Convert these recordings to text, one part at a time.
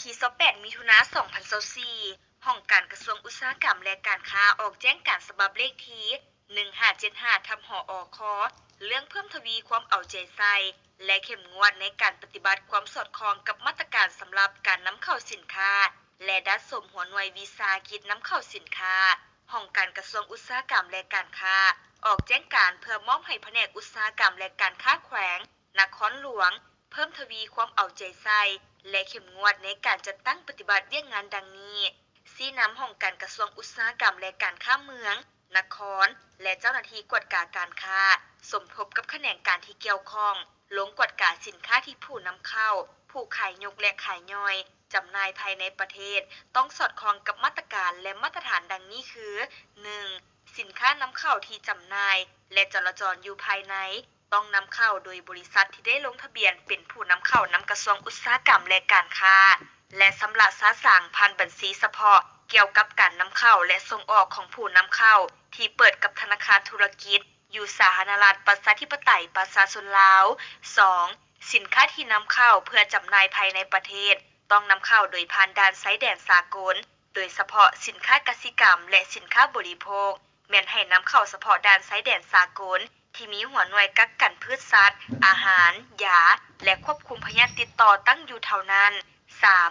ທີຊາວແປດ ມິຖຸນາ ສອງພັນຊາວສີ່ ຫ້ອງການກະຊວງອຸດສາຫະກຳ ແລະ ການຄ້າ ອອກແຈ້ງການສະບັບເລກທີ ໜຶ່ງຫ້າເຈັດຫ້າ ທັບ ຫອ ຄ ເລື່ອງເພີ່ມທະວີຄວາມເອົາໃຈໃສ່ ແລະ ເຂັ້ມງວດໃນການປະຕິບັດຄວາມສອດຄ່ອງກັບມາດຕະການສຳລັບການນຳເຂົ້າສິນຄ້າ ແລະ ດັດສົມຫົວໜ່ວຍວິສາຫະກິດນຳເຂົ້າສິນຄ້າ. ຫ້ອງການກະຊວງອຸດສາຫະກຳ ແລະ ການຄ້າ ອອກແຈ້ງການເພື່ອມອບໃຫ້ພະແນກອຸດສາຫະກຳ ແລະ ການຄ້າແຂວງນະຄອນຫຼວງ ເພີ່ມທະວີຄວາມເອົາໃຈໃສ່ ແລະ ເຂັ້ມງວດໃນການຈັດຕັ້ງປະຕິບັດວຽກງານດັ່ງນີ້. ຊີ້ນຳຫ້ອງການກະຊວງອຸດສາຫະກຳ ແລະ ການຄ້າເມືອງ, ນະຄອນ ແລະ ເຈົ້າໜ້າທີ່ກວດກາການຄ້າ ສົມທົບກັບຂະແໜງການທີ່ກ່ຽວຂ້ອງ ລົງກວດກາສິນຄ້າທີ່ຜູ້ນຳເຂົ້າ, ຜູ້ຂາຍຍົກ ແລະ ຂາຍຍ່ອຍ ຈຳໜ່າຍພາຍໃນປະເທດ ຕ້ອງສອດຄ່ອງກັບມາດຕະການ ແລະ ມາດຕະຖານດັ່ງນີ້ຄື: ໜຶ່ງ ສິນຄ້ານຳເຂົ້າທີ່ຈຳໜ່າຍ ແລະ ຈໍລະຈອນຢູ່ພາຍໃນ ຕ້ອງນຳເຂົ້າໂດຍບໍລິສັດທີ່ໄດ້ລົງທະບຽນເປັນຜູ້ນຳເຂົ້ານຳກະຊວງອຸດສາຫະກຳ ແລະ ການຄ້າ ແລະ ຊຳລະຊະຊາງຜ່ານບັນຊີສະເພາະກ່ຽວກັບການນຳເຂົ້າ ແລະ ສົ່ງອອກຂອງຜູ້ນຳເຂົ້າທີ່ເປີດກັບທະນາຄານທຸລະກິດຢູ່ສາທາລະນະລັດ ປະຊາທິປະໄຕ ປະຊາຊົນລາວ. ສອງ ສິນຄ້າທີ່ນຳເຂົ້າເພື່ອຈຳໜ່າຍພາຍໃນປະເທດ ຕ້ອງນຳເຂົ້າໂດຍຜ່ານດ່ານຊາຍແດນສາກົນ ໂດຍສະເພາະສິນຄ້າກະສິກຳ ແລະ ສິນຄ້າບໍລິໂພກ ແມ່ນໃຫ້ນຳເຂົ້າສະເພາະດ່ານຊາຍແດນສາກົນທີ່ມີຫົວໜ່ວຍກັກກັນພືດສັດ, ອາຫານ, ຢາ ແລະ ຄວບຄຸມພະຍາດຕິດຕໍ່ຕັ້ງຢູ່ເທົ່ານັ້ນ. ສາມ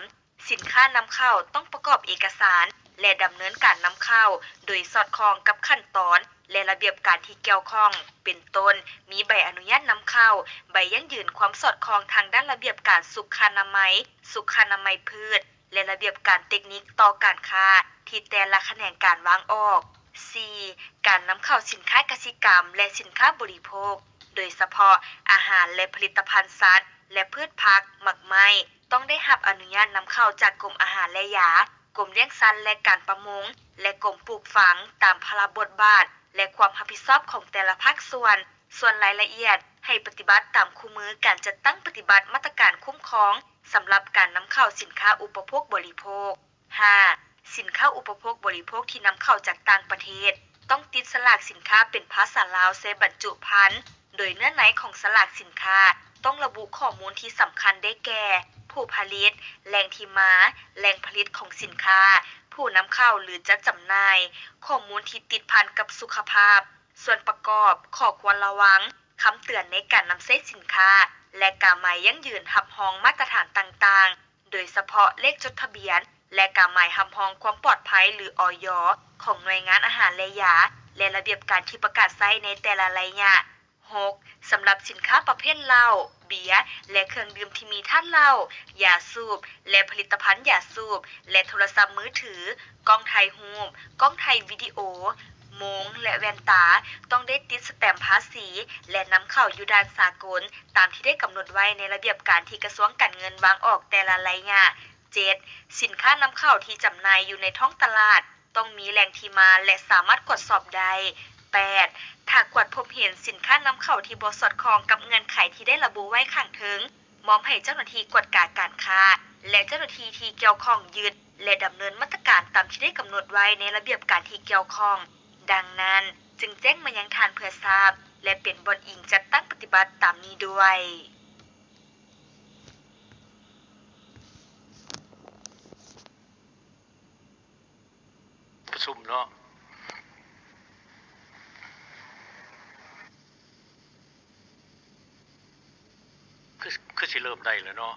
ສິນຄ້ານຳເຂົ້າຕ້ອງປະກອບເອກະສານ ແລະ ດຳເນີນການນຳເຂົ້າໂດຍສອດຄ່ອງກັບຂັ້ນຕອນ ແລະ ລະບຽບການທີ່ກ່ຽວຂ້ອງ ເປັນຕົ້ນ ມີໃບອະນຸຍາດນຳເຂົ້າ, ໃບຢັ້ງຢືນຄວາມສອດຄ່ອງທາງດ້ານລະບຽບການສຸຂະອະນາໄມ, ສຸຂະອະນາໄມພືດ ແລະ ລະບຽບການເຕັກນິກຕໍ່ການຄ້າທີ່ແຕ່ລະຂະແໜງການວາງອອກ. ສີ່ ການນຳເຂົ້າສິນຄ້າກະສິກຳ ແລະ ສິນຄ້າບໍລິໂພກ ໂດຍສະເພາະອາຫານ ແລະ ຜະລິດຕະພັນສັດ ແລະ ພືດຜັກ, ໝາກໄມ້ ຕ້ອງໄດ້ຮັບອະນຸຍາດນຳເຂົ້າຈາກກົມອາຫານ ແລະ ຢາ, ກົມລ້ຽງສັດ ແລະ ການປະມົງ ແລະ ກົມປູກຝັງ ຕາມພາລະບົດບາດ ແລະ ຄວາມຮັບຜິດຊອບຂອງແຕ່ລະພາກສ່ວນ. ສ່ວນລາຍລະອຽດໃຫ້ປະຕິບັດຕາມຄູ່ມືການຈັດຕັ້ງປະຕິບັດມາດຕະການຄຸ້ມຄອງສຳລັບການນຳເຂົ້າສິນຄ້າອຸປະໂພກບໍລິໂພກ. ຫ້າ ສິນຄ້າອຸປະໂພກບໍລິໂພກທີ່ນຳເຂົ້າຈາກຕ່າງປະເທດ ຕ້ອງຕິດສະຫຼາກສິນຄ້າເປັນພາສາລາວໃສ່ບັນຈຸພັນ ໂດຍເນື້ອໃນຂອງສະຫຼາກສິນຄ້າຕ້ອງລະບຸຂໍ້ມູນທີ່ສຳຄັນ ໄດ້ແກ່ ຜູ້ຜະລິດ, ແຫຼ່ງທີ່ມາ, ແຫຼ່ງຜະລິດຂອງສິນຄ້າ, ຜູ້ນຳເຂົ້າ ຫຼື ຈັດຈຳໜ່າຍ, ຂໍ້ມູນທີ່ຕິດພັນກັບສຸຂະພາບ, ສ່ວນປະກອບ, ຂໍ້ຄວນລະວັງ, ຄຳເຕືອນໃນການນຳໃຊ້ສິນຄ້າ ແລະ ກາໝາຍຢັ້ງຢືນຮັບຮອງມາດຕະຖານຕ່າງໆ ໂດຍສະເພາະເລກຈົດທະບຽນ ແລະ ກາໝາຍຮັບຮອງຄວາມປອດໄພ ຫຼື ອຢ ຂອງໜ່ວຍງານອາຫານ ແລະ ຢາ ແລະ ລະບຽບການທີ່ປະກາດໃຊ້ໃນແຕ່ລະໄລຍະ. ຫົກ ສຳລັບສິນຄ້າປະເພດເຫຼົ້າ, ເບຍ ແລະ ເຄື່ອງດື່ມທີ່ມີທາດເຫຼົ້າ, ຢາສູບ ແລະ ຜະລິດຕະພັນຢາສູບ ແລະ ໂທລະສັບມືຖື, ກ້ອງຖ່າຍຮູບ, ກ້ອງຖ່າຍວິດີໂອ, ໂມງ ແລະ ແວ່ນຕາ ຕ້ອງໄດ້ຕິດສະແຕມພາສີ ແລະ ນຳເຂົ້າຢູ່ດ່ານສາກົນ ຕາມທີ່ໄດ້ກຳນົດໄວ້ໃນລະບຽບການທີ່ກະຊວງການເງິນວາງອອກແຕ່ລະໄລຍະ. ເຈັດ ສິນຄ້ານຳເຂົ້າທີ່ຈຳໜ່າຍຢູ່ໃນທ້ອງຕະຫຼາດ ຕ້ອງມີແຫຼ່ງທີ່ມາ ແລະ ສາມາດກວດສອບໄດ້. ແປດ ຖ້າກວດພົບເຫັນສິນຄ້ານຳເຂົ້າທີ່ບໍ່ສອດຄ່ອງກັບເງື່ອນໄຂທີ່ໄດ້ລະບຸໄວ້ຂ້າງເທິງ, ມອບໃຫ້ເຈົ້າໜ້າທີ່ກວດກາການຄ້າ ແລະ ເຈົ້າໜ້າທີ່ທີ່ກ່ຽວຂ້ອງຍຶດ ແລະ ດຳເນີນມາດຕະການຕາມທີ່ໄດ້ກຳນົດໄວ້ໃນລະບຽບການທີ່ກ່ຽວຂ້ອງ. ດັ່ງນັ້ນ, ຈຶ່ງແຈ້ງມາຍັງທ່ານເພື່ອຊາບ ແລະ ເປັນບ່ອນອີງຈັດຕັ້ງປະຕິບັດຕາມນີ້ດ້ວຍ. ປະຊຸມເນາະ ຄື ຄືຊິເລີ່ມໄດ້ແລ້ວເນາະ.